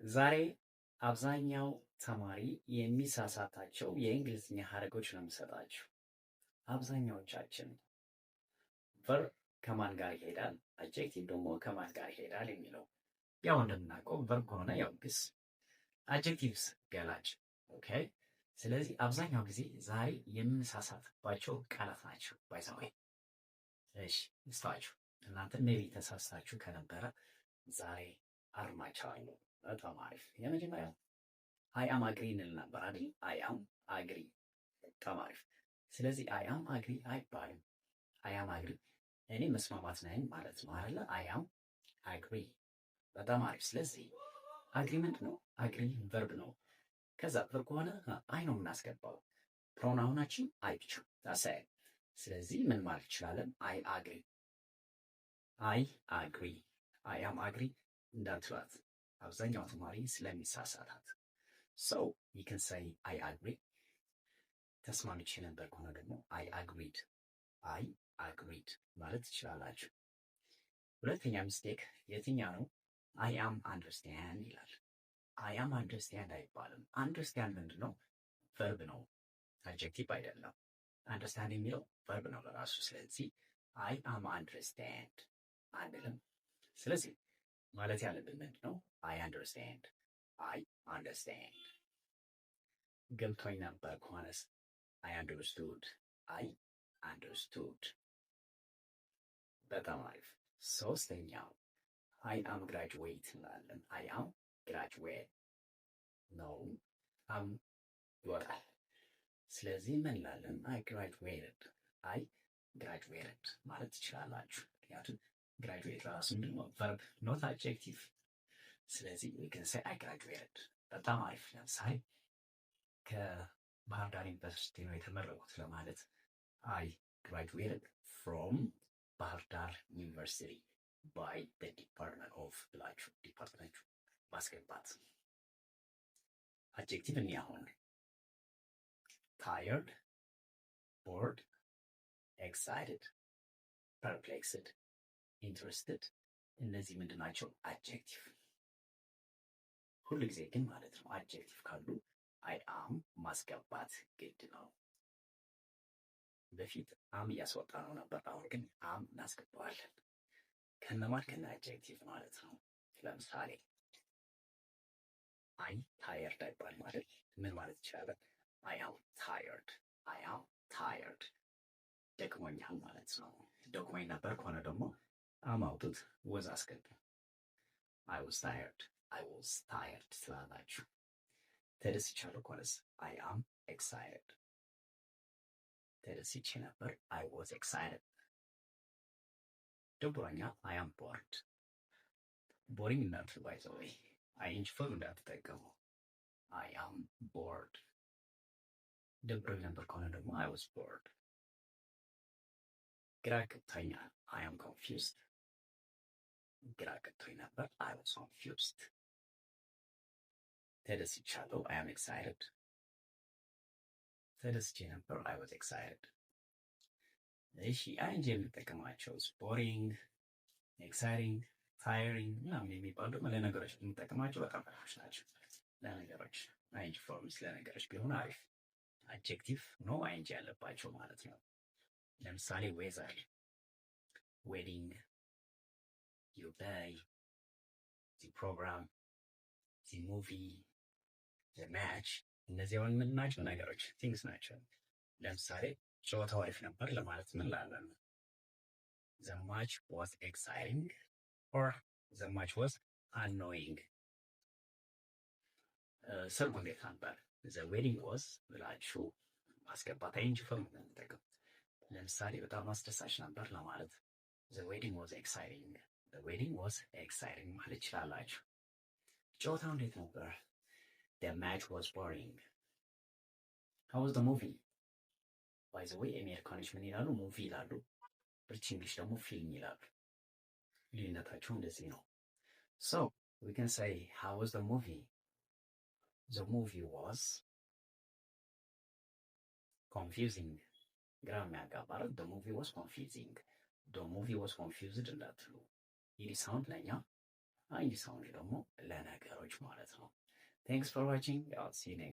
ዛሬ አብዛኛው ተማሪ የሚሳሳታቸው የእንግሊዝኛ ሀረጎች ነው የምሰጣችሁ። አብዛኛዎቻችን verb ከማን ጋር ይሄዳል፣ adjective ደግሞ ከማን ጋር ይሄዳል የሚለው፣ ያው እንደምናውቀው verb ከሆነ ያው ግስ፣ adjectives ገላጭ። Okay፣ ስለዚህ አብዛኛው ጊዜ ዛሬ የምንሳሳትባቸው ቃላት ናቸው። By the way፣ እሺ እስታችሁ እናንተ maybe ተሳስታችሁ ከነበረ ዛሬ አርማቸዋለሁ። በጣም አሪፍ። የመጀመሪያው I am agree እንል ነበር አይደል? I am agree። በጣም አሪፍ። ስለዚህ I am agree አይባልም። I am agree እኔ መስማማት ነኝ ማለት ነው አይደለ? I am agree። በጣም አሪፍ። ስለዚህ agree ምንድን ነው? Agree verb ነው። ከዛ verb ከሆነ I ነው የምናስገባው። Pronoun ኣችን I ብቻ ታሳይ። ስለዚህ ምን ማለት እንችላለን? I agree፣ I agree፣ I am agree እንዳትሏት አብዛኛው ተማሪ ስለሚሳሳታት። So you can say I agree። ተስማምቼ ነበር ከሆነ ደግሞ I agreed፣ I agreed ማለት ትችላላችሁ። ሁለተኛ mistake የትኛው ነው? I am understand ይላል። I am understand አይባልም። Understand ምንድን ነው? Verb ነው፣ adjective አይደለም። Understand የሚለው verb ነው ለራሱ። ስለዚህ I am understand አንልም። ስለዚህ ማለት ያለብን ምንድን ነው? I understand፣ I understand። ገብቶኝ ነበር ከሆነስ I understood፣ I understood። በጣም አሪፍ። ሶስተኛው I am graduate እንላለን። I am graduate ነው፣ am ይወጣል። ስለዚህ ምን እንላለን? I graduated፣ I graduated ማለት ትችላላችሁ። ምክንያቱም graduate ራሱ ምንድን ነው? Verb, not adjective። ስለዚህ we can say I graduated። በጣም አሪፍ። ለምሳሌ ከባህር ዳር ዩኒቨርሲቲ ነው የተመረቁት ለማለት I graduated from ባህር ዳር University by department of ብላችሁ department ኡ ማስገባት። Adjective እኒ አሁን tired፣ bored፣ excited፣ perplexed፣ interested እነዚህ ምንድን ናቸው? Adjective። ሁሉ ጊዜ ግን ማለት ነው adjective ካሉ I am ማስገባት ግድ ነው። በፊት am እያስወጣ ነው ነበር። አሁን ግን am እናስገባዋለን። ከነማን? ከነ adjective ማለት ነው። ለምሳሌ I tired አይባል ማለት ምን ማለት ይችላለን? I am tired፣ I am tired ደክሞኛል ማለት ነው። ደክሞኝ ነበር ከሆነ ደግሞ am አውጡት፣ was አስገቡ። I was tired፣ I was tired ትላላችሁ። ተደስቻለሁ ከሆነስ I am excited። ተደስቼ ነበር፣ I was excited። ደብሮኛል፣ I am bored። Boring እንዳትሉ፣ by the way፣ ing form እንዳትጠቀሙ። I am bored። ደብሮኝ ነበር ከሆነ ደግሞ I was bored። ግራ ገብቶኛል፣ I am confused። ግራ ገብቶኝ ነበር፣ I was confused። ተደስቻለሁ፣ I am excited። ተደስቼ ነበር፣ I was excited። እሺ፣ ing የምንጠቀማቸው boring፣ exciting፣ tiring ምናምን የሚባሉ ደግሞ ለነገሮች የምንጠቀማቸው በጣም አሪፎች ናቸው። ለነገሮች ing forms ለነገሮች ቢሆን አሪፍ። Adjective no ing ያለባቸው ማለት ነው። ለምሳሌ weather፣ wedding፣ your day፣ the program፣ the movie፣ the match እነዚህ አሁን ምን ናቸው? ነገሮች፣ things ናቸው። ለምሳሌ ጨዋታው አሪፍ ነበር ለማለት ምን ላለን? The match was exciting or the match was annoying። ሰርጉ እንዴት ነበር? The wedding was ብላችሁ ማስገባት፣ ing form ነው የምንጠቀም። ለምሳሌ በጣም አስደሳች ነበር ለማለት the wedding was exciting፣ the wedding was exciting ማለት ይችላላችሁ። ጨዋታው እንዴት ነበር? The match was boring። How was the movie? By the way፣ አሜሪካኖች ምን ይላሉ? Movie ይላሉ። British English ደግሞ ፊልም ይላሉ። ልዩነታቸው እንደዚህ ነው። So we can say, how was the movie? The movie was confusing። ግራ የሚያጋባ። The movie was confusing፣ the movie was confused እንዳትሉ። Ed sound ለኛ፣ ing sound ደግሞ ለነገሮች። ሀረጎች ማለት ነው። Thanks for watching. See.